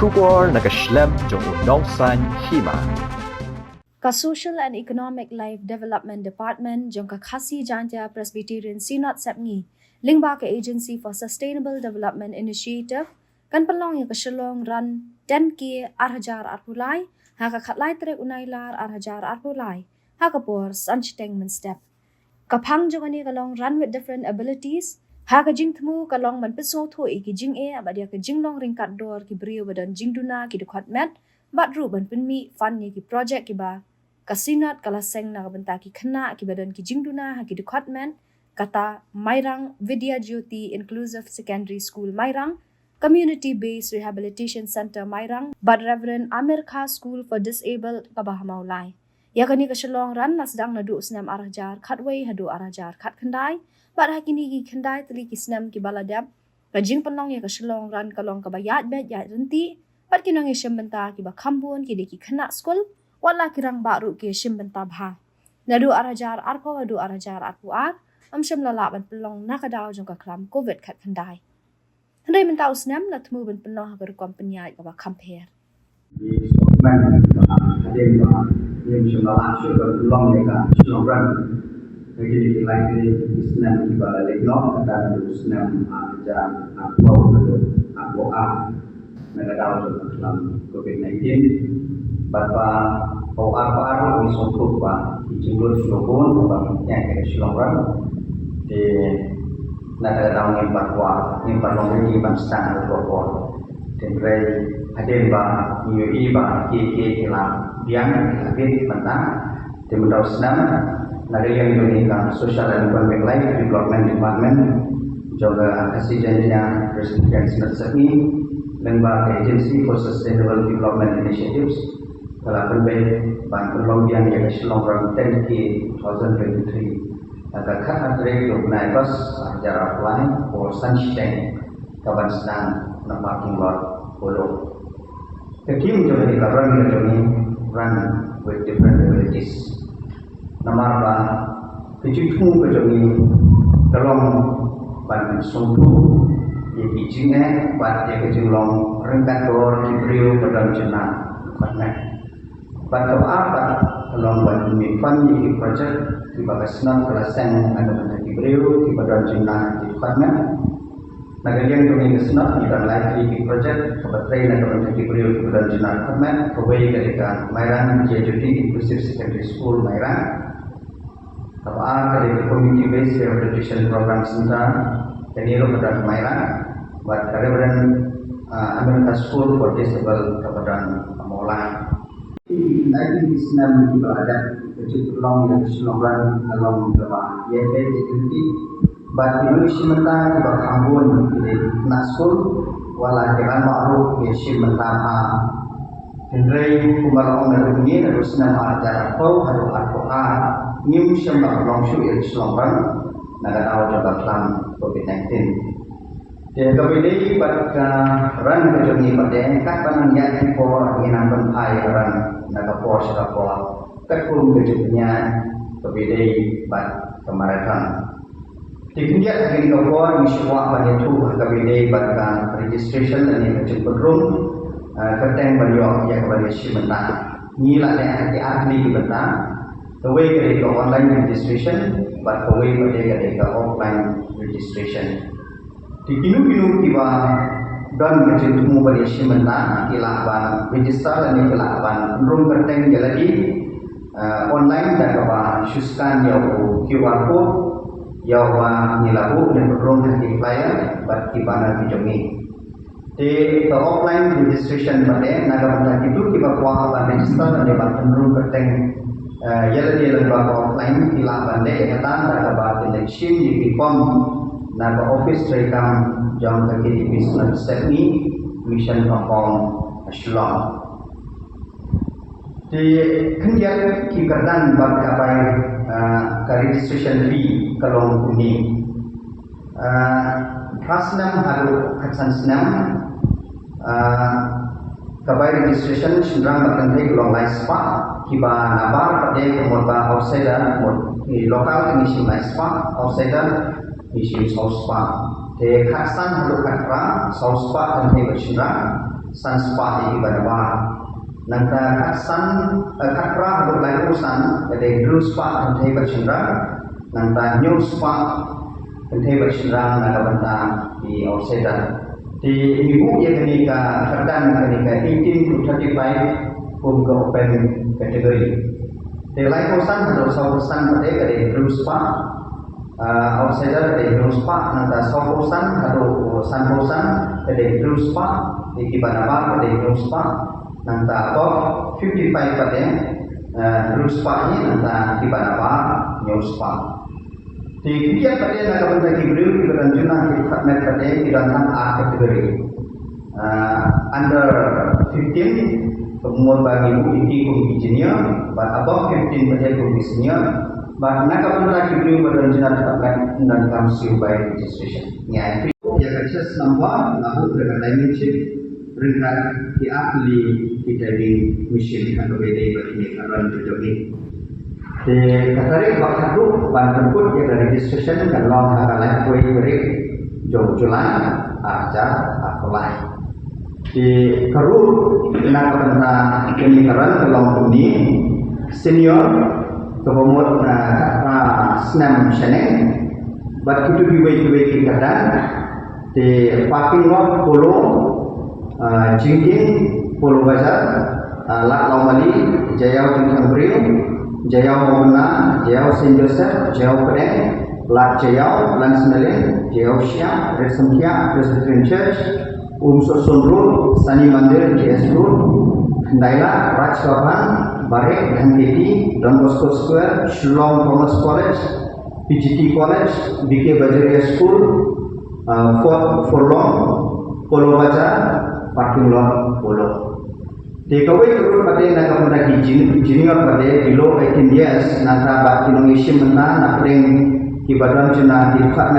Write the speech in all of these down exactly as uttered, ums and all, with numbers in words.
Khubor na ka shlem jong u nongsan hima. Ka Social and Economic Life Development Department jong ka Khasi Jaintia Presbyterian Synod Sepngi, lyngba ka Agency for Sustainable Development Initiative, kan pynlong ïa ka Shillong Run ten K ar hajar arphew lai ha ka khatlai tarik u Nailar ar hajar arphew lai ha ka por san shiteng mynstep. Ka phang jong kane ka long Run with Different Abilities. Ha ka jingthmu ka long ban pynsngewthuh ïa ki jingeh bad ïa ka jinglong ryngkat dor ki briew ba don jingduna ki dkhot met, bad ruh ban pynmih fund ïa ki projek kiba ka Synod ka la seng na ka bynta ki khynnah kiba don ki jingduna ha ki dkhot met, kata Mairang Vidya Jyoti Inclusive Secondary School Mairang, Community Based Rehabilitation Centre Mairang, bad Reverend Amir Kha School for Disabled kaba ha Mawlai. Ïa kane ka Shillong Run la sdang naduh u snem ar hajar khatwei haduh ar hajar khatkhyndai, bad ha kine ki khyndai tylli ki snem kiba la dep, ka jingpynlong ïa ka Shillong Run ka long kaba ïaid beit ïaid ryntih, bad ki nongïashim bynta kiba kham bun ki dei ki khynnah skul, wat la ki rangbah ruh ki ïashim bynta bha. Naduh ar hajar arphew haduh ar hajar arphew ar, ym shym la lah ban pynlong na ka daw jong ka khlam Covid khatkhyndai. Hynrei mynta u snem la thmu ban pynlong ha ka rukom pynïaid kaba kham pher. Di sokmen ba hadien ba ngim shym la lah shuh ban pynlong ïa ka Shillong Run. Ka jingïaid ki lai ki snem kiba la leit noh, kata ka dei u snem ar hajar arphew haduh arphew ar, na ka daw jong ka khlam Covid nineteen. Bad ba ha u arphew ar ngi sngewthuh ba ki jinglut ki la bun ba ngin ïaid ïa ka Shillong Run. Te na kata ka daw ngim pat kwah, ngim pat long ready ban sdang ha kata ka por. Hynrei hadien ba ngi ïohi ba kiei kiei ki la biang, ki la bit mynta, te mynta u snem, na ka liang jong ngi ka Social and Economic Life Development Department jong ka Khasi Jaintia Presbyterian Synod Sepngi, lyngba ka Agency for Sustainable Development Initiatives, ka la pynbeit ban pynlong biang ïa ka Shillong Run ten K two thousand twenty-three ha ka khatar tarik u bnai August ar hajar arphew lai, por san shiteng, ka ban sdang na parking lot Polo. Ka theme jong kane ka run ka jong ngi, Run with Different Abilities. Namar ba ka jingthmu ka jong ngi ka long ban sngewthuh ïa ki jingeh bad ïa ka jinglong ryngkat dor ki briew ba don jingduna dkhot met. Bad kaba ar pat ka long ban pynmih fund ïa ki projek kiba ka Synod ka la seng na ka bynta ki briew kiba don jingduna dkhot met. Na ka liang jong ngi ka Synod ngi don lai tylli ki projek kaba trei na ka bynta ki briew kiba don jingduna dkhot met. Kawei ka dei ka Mairang Vidya Jyoti Inclusive Secondary School Mairang. Kaba ar ka dei ka Community Based Rehabilitation Program Centre, kane ruh ka don ha Mairang. Bad ka Reverend, ah, Amir Kha School for Disabled kaba don ha Mawlai. Ki lai tylli ki snem kiba la dep, ka jingpynlong ïa ka Shillong Run ka long kaba ïaid beit ïaid ryntih. Bad ki nongïashim bynta kiba kham bun ki dei ki khynnah skul, wat la ki rangbah ruh ki ïashim bynta bha. Hynrei kumba la ong naduh mynne, naduh snem ar hajar arphew haduh arphew ar, ngim shym la pynlong shuh ïa ka Shillong Run na ka daw jong ka khlam Covid nineteen. Te kaba ïadei bad ka run ka jong ngi pat, te katba nang ïaid ki por ngi nang pynphai ïa ka run na ka por sha ka por, katkum ka jingpynïaid kaba ïadei bad ka marathon. Te khyndiat ha kane ka por ngi shu kwah ban ïathuh ha kaba ïadei bad ka registration lane ka jingpynrung, eh, kyrteng ban ïoh ïa ka ban ïashim bynta. Ngi la leh ha ki ar tylli ki bynta. Kawei ka dei ka online registration bad kawei pat ka dei ka offline registration. Te kino kino kiba don ka jingthmu ban ïashim bynta ki lah ban register lane ki lah ban pynrung kyrteng ïa lade, eh, online da kaba shu scan ïa u QR code ïa uba ngi la buh ne pynrung ha ki flyer bad ki banner ki jong ngi. Te ka offline registration pat, na ka bynta kito kiba kwah ban register lane ban pynrung kyrteng, eh, ïa lade lyngba ka offline, ki lah ban leh ïa kata da kaba kin leit shim ïa ki form na ka office treikam jong ka K T P Synod Sepngi, Mission Compound, Shillong. Te khyndiat ki kyrdan bad ka bai, ah, ka registration fee ka long kumne. Ah, phra snem haduh khatsan snem, ah, ka bai registration shynrang bad kynthei ka long lai spah, kiba nabar pat ka mut ba outsider, mut ki local ki shim lai spah, outsider ki shim saw spah. Te khatsan haduh khatphra, saw spah kynthei bad shynrang. san spah ïa kiba nabar. Nangta khatsan, eh, khatphra haduh laiphew san ka dei hynriew spah kynthei bad shynrang. Nangta hynñiew spah kynthei bad shynrang na ka bynta ki outsider. Te ngi buh ïa kane ka kyrdan, kane ka eighteen to thirty-five kum ka open category. Te laiphew san haduh sawphew san pat ka dei hynriew spah. Ah, outsider ka dei hynriew spah, nangta sawphew san haduh sanphew san ka dei hynriew spah ïa kiba nabar, ka dei hynriew spah. Nangta above fifty-five pat, eh, hynriew spah ïa nangta kiba nabar hynñiew spah. Te khyndiat pat na ka bynta ki briew kiba don jingkyrmen pat, ki don tang ar category. Ah, under fifteen, ka mut ba ngi buh ïa ki kum ki junior, bad above fifteen pat kum ki senior. Bad na ka bynta ki briew ba don jingkyrmen, ngi donkam siew by registration. Ngi ai free. Ïa ka chest number, nga buh da ka diamond shape, ryngkat ki ar tylli ki tally machine, ha kaba ïadei bad kine ki run jong ngi. Te ka tarik ba khatduh ban pynkut ïa ka registration kan long ha ka laiphew tarik jong u July, ar hajar arphew lai. Te ka ruh na ka bynta kane ka run ka long kumne: senior, kaba mut, ah, khatphra snem shaneng, bad kito kiwei kiwei ki kyrdan. Te parking lot Polo, ah, Jingkieng, Polo Bazar, ah, Lad Lawmali, Jaïaw Jingthiang Briew, Jaïaw Mawbynna, Jaïaw Saint Joseph, Jaïaw Pdeng, Lad Jaïaw, Lansnalin, Jaïaw Shyiap, Red Samthiah Presbyterian Church, Umsohsun Road, Sani Mandir, G S Road, Khyndai Lad, Raj Bhavan, Barek, Dhangteti, Don Bosco Square, Shillong Commerce College, P G T College, B K Bajaria School, uh, Fort Furlong, Polo Bazar, parking lot Polo. Te kawei ka ruh pat na ka bynta ki jin-, junior pat, below eighteen years, nangta bad ki nongïashim bynta na pdeng kiba don jingkyrmen pat,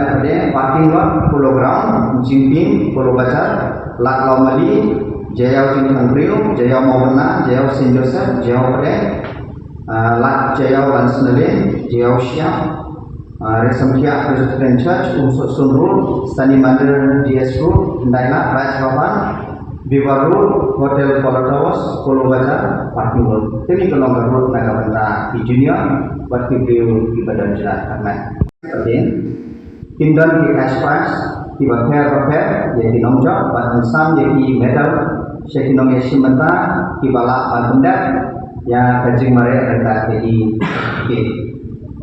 parking lot Polo Ground, Jingkieng, Polo Bazar, Lad Lawmali, Jaïaw Jingthiang Briew, Jaïaw Mawbynna, Jaïaw Saint Joseph, Jaïaw Pdeng, ah, Lad Jaïaw Lansnalin, Jaïaw Shyiap, ah, Red Samthiah Presbyterian Church, Umsohsun Road, Sani Mandir, G S Road, Khyndai Lad, Raj Bhavan, Viva Road, Hotel Polo Towers, Polo Bazar, parking lot. Kane ka long ka ruh na ka bynta ki junior bad ki briew kiba don jingkyrmen. Te kin don ki cash prize kiba pher bapher ïa ki nongjop, bad yn sam ïa ki medal sha ki nongïashim bynta kiba lah ban pyndep ïa ka jingmareh ryngkat ïa ki.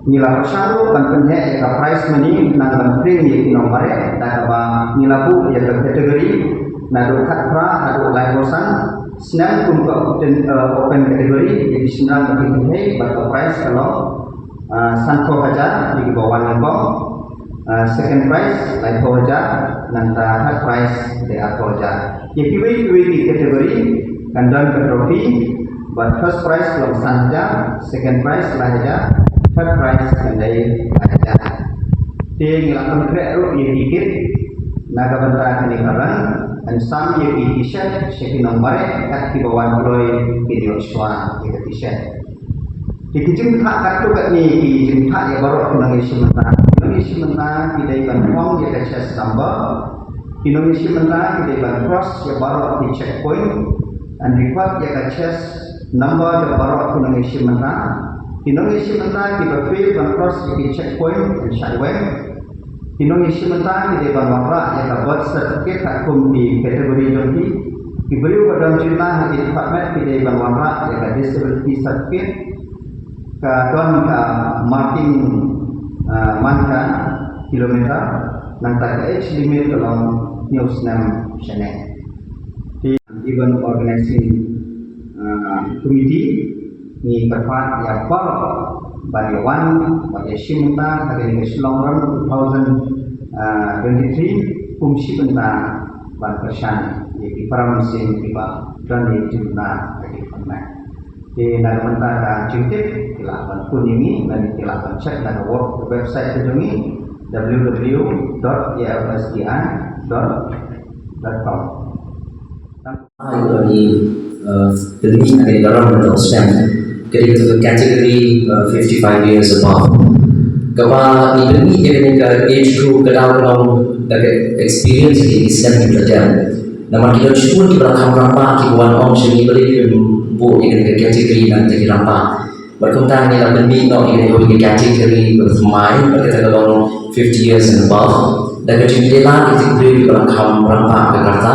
Ngi la pyrshang ruh ban pynheh ïa ka prize money khnang ban pring ïa ki nongmareh, da kaba ngi la buh ïa ka category naduh khatphra haduh laiphew san snem kum ka open, eh, open category, ïa ki shynrang bad ki kynthei, bad ka prize ka long, eh, sanphew hajar ïa kiba wan nyngkong. Ah, second prize laiphew hajar, nangta third prize dei arphew hajar. Ïa kiwei kiwei ki category kan don ka trophy, bad first prize long san hajar, second prize lai hajar, third prize kan dei lai hajar. Te ngi la pynkhreh ruh ïa ki kit na ka bynta kane ka run, yn sam ïa ki t-shirt sha ki nongmareh, kat kiba wan kloi kin ïoh shuwa ïa ka t-shirt. Ki, ki jingthoh katto katne ki jingthoh ïa baroh ki nongïashim bynta. Ki nongïashim bynta ki dei ban phong ïa ka chest number. Ki nongïashim bynta ki dei ban cross ïa baroh ki checkpoint. Yn record ïa ka chest number jong baroh ki nongïashim bynta. Ki nongïashim bynta kiba fail ban cross ïa ki checkpoint yn shah weng. Ki nongïashim bynta ki dei ban wanrah ïa ka birth certificate katkum ki category jong ki. Ki briew ba don jingma ha ki department ki dei ban wanrah ïa ka disability certificate. Ka don ka marking, ah, man ka kilometer, nangta ka age limit ka long hynñiew snem shaneng. Te, event organizing, ah, committee, ngi kyrpad ïa baroh ban ïa wan, ban ïa shim bynta ha kane ka Shillong Run two thousand twenty-three, kum shim bynta ban kyrshan ïa ki para mynsiem kiba don ïa ki jingma ha ki department. Te na ka bynta ka jingtip, ki lah ban phone ïa ngi, lane ki lah ban check na ka web-, website ka jong ngi, w w w dot a f s d i dot com. Ai, ba ngi, eh, pynmih na ka run na ka stem. Ka dei ka category, eh, fifty-five years above. Kaba ngi pynmih ka dei ka age group ka dei ka long da ka experience ka dei stem ka dei. Namar ki don shibun kiba la kham rangbah kiba wan ong sha ngi balei phim buh ïa kane ka category na ka bynta ki rangbah. Bad kumta ngi la pynmih noh ïa kane ka category kaba thymmai bad kata ka long fifty years and above. Da ka jingïaleh ïa ki briew kiba la kham rangbah ka karta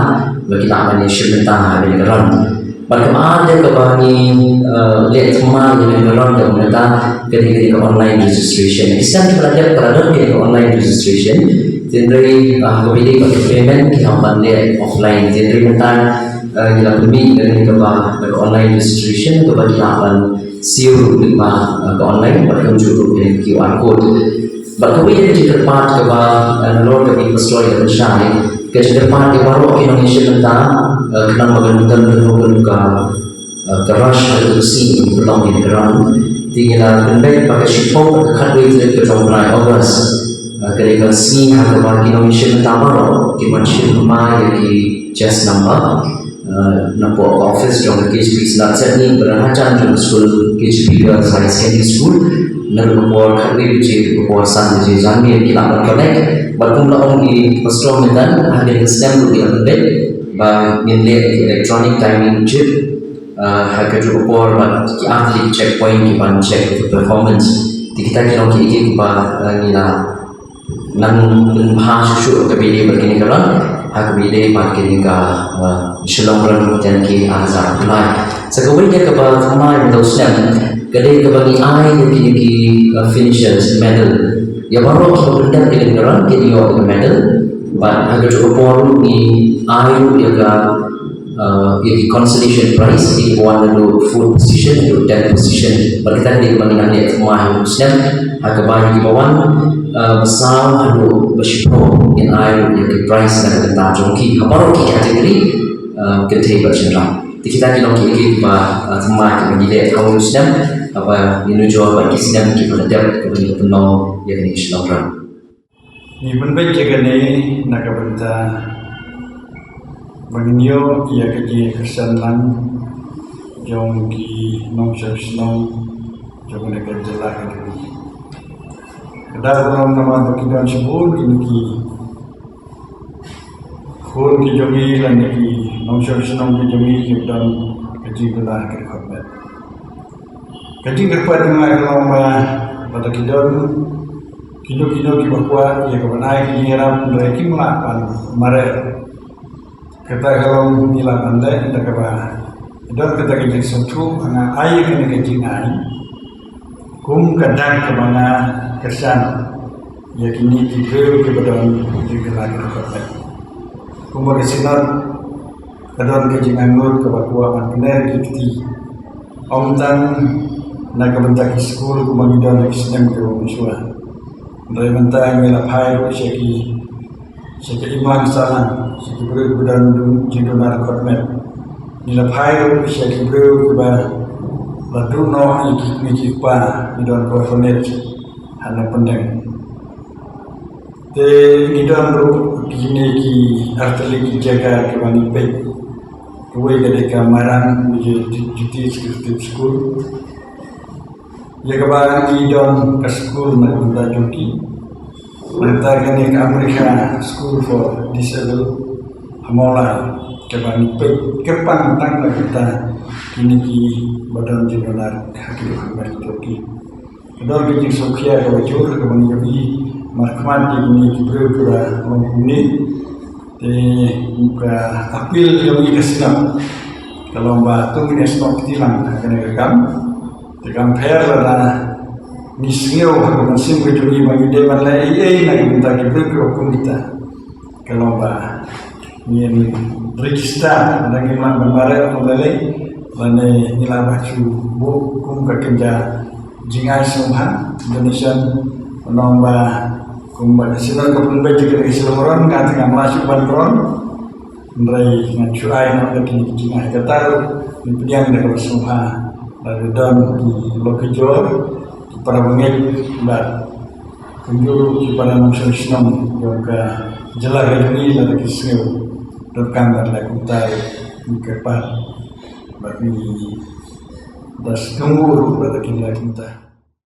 ba ki lah ban ïashim bynta ha kane ka ron. Bad kaba ar de kaba ngi eh, leh thymmai ïa kane ka ron ka mynta ka dei ka online registration. Ki snem kiba la dep ka la don ka online registration. Hynrei ah, kaba ïadei bad ka payment ki hap ban leh offline. Hynrei mynta eh, ngi la pynmih ïa kane kaba ka online registration kaba ki lah ban siew ruh lyngba eh, ka online bad kumjuh ruh ïa ka Q R code. Bad kawei ka jingkyrpad kaba eh, nalor kaba i pastor i la pynshai, ka jingkyrpad ïa baroh ki nongïashim bynta eh, khnang ba kan don kano kano ka eh, ka rush ha ka sngi ba pynlong ïa ka ron. Te ngi la pynbeit ba ka shiphew bad ka khatwei tarik ka jong u bnai August, eh, ka dei ka sngi ha kaba ki nongïashim bynta baroh kin wan shim thymmai ïa ki chest number. Eh, napoh ka office jong ka K J P Synod Sepngi, ba don hajan jong ka skul K J P Girls Higher Secondary School, naduh ka por khatwei baje haduh ka por san baje janmiet ki lah ban connect. Bad kum la ong i pastor mynta, ha kane ka snem ruh ngi la pynbeit ba ngin leh ïa ki electronic timing chip, eh, ha kajuh ka por bad ki ar tylli ki checkpoint ki ban check ïa ka performance. Te kita ki long kiei kiei kiba eh, ngi la nang pynbha shuh shuh kaba ïadei bad kane ka ron, ha kaba ïadei bad kane ka eh, Shillong Run ten K ar hajar arphew lai. Sa kawei de kaba thymmai mynta u snem ka dei kaba ngi ai ïa kine ki eh, finishers medal ïa baroh kiba pyndep ïa kane ka ron, kin ïoh ïa ka medal. Bad ha kajuh ka por ruh ngi ai ruh ïa ka eh, ïa ki consolation prize, ïa kiba wan naduh fourth position haduh tenth position. Bad kita ki dei kiba ngi nang leh thymmai ha u snem, ha kaba ïa kiba wan eh, ba saw haduh ba shiphew ngin ai ruh ïa ki prize na ka bynta jong ki ha baroh ki category, eh, kynthei bad shynrang. Te kita ki long kiei kiei kiba eh, thymmai kiba ngi leh ha u snem, haba ngi nujor bad ki snem kiba la dep kiba ngi la pynlong ïa kane ka Shillong Run. Ngi pynbeit ïa kane na ka bynta ba ngin ïoh ïa ka jingkyrshan lang jong ki nongshong shnong jong kane ka jylla ka jong ngi. Ka daw ka long namar ba ki don shibun kine ki khun ki jong ngi lane ki nongshong shnong ki jong ngi ki don ka jingkylla ha ka dkhot met. Ka jingkyrpad jong nga ka long ba lada ki don kino kino kiba kwah ïa ka ban ai ka jingïarap hynrei kim lah ban mareh. Kata ka long ngi lah ban leh da kaba don kata ka jingsngewthuh, nga ai ïa kane ka jingai kum ka dak kaba nga kyrshan ïa kine ki briew kiba don jingkylla ki dkhot met. Kumba ka Synod ka don ka jingangnud kaba kwah ban pyneh ki kti, ym tang na ka bynta ki skul kumba ngi don ha ki snem kiba mynshuwa. Hynrei mynta ngi la phai ruh sha ki, sha ka imlang sahlang, sha ki briew kiba don jingduna dkhot met. Ngi la phai ruh sha ki briew kiba la duh noh ïa ki kmie ki kpa, ngi don ka orphanage ha Nongpyndeng. Te ngi don ruh kine ki ar tylli ki jaka kiba ngi peit. Kawei ka dei ka Mairang Vijay Jyoti Secondary School. Ïa kaba ngi don ka skul na ka bynta jong ki. Nangta kane ka America School for Disabled ha Mawlai, kaba ngi peit kyrpang tang na ka bynta kine kiba don jingduna ha ki dkhot met jong ki. Ka don ka jingsngewkhia kaba jur kaba ngi ïohi markhmat ïa kine ki briew kiba long kumne. Te ka appeal jong ngi ka Synod ka long ba to ngin ïasnoh kti lang ha kane ka kam. Te kam pher lada ngi sngew ha ka mynsiem ka jong ngi ba ngi dei ban leh ei ei na ka bynta ki briew kiba kum kita. Ka long ba ngin register, lada ngim lah ban mareh kum lei lei, lane ngi lah ban shu buh kum ka kynja jingai sngewbha, donation, ban long ba kumba ka Synod ka pynbeit ïa ka Shillong Run, nga te ngam lah shuh ban run. Hynrei ngan shu ai noh da kine ki jingai, kata ruh ngin pdiang da kaba sngewbha, lada don ki lok ki jor, ki para bangeit bad kumjuh ruh ki para nongshong shnong jong ka jylla ka jong ngi lada ki sngew donkam ban leh kumta, ngi kyrpad bad ngi da sngewbha ruh lada kin leh kumta.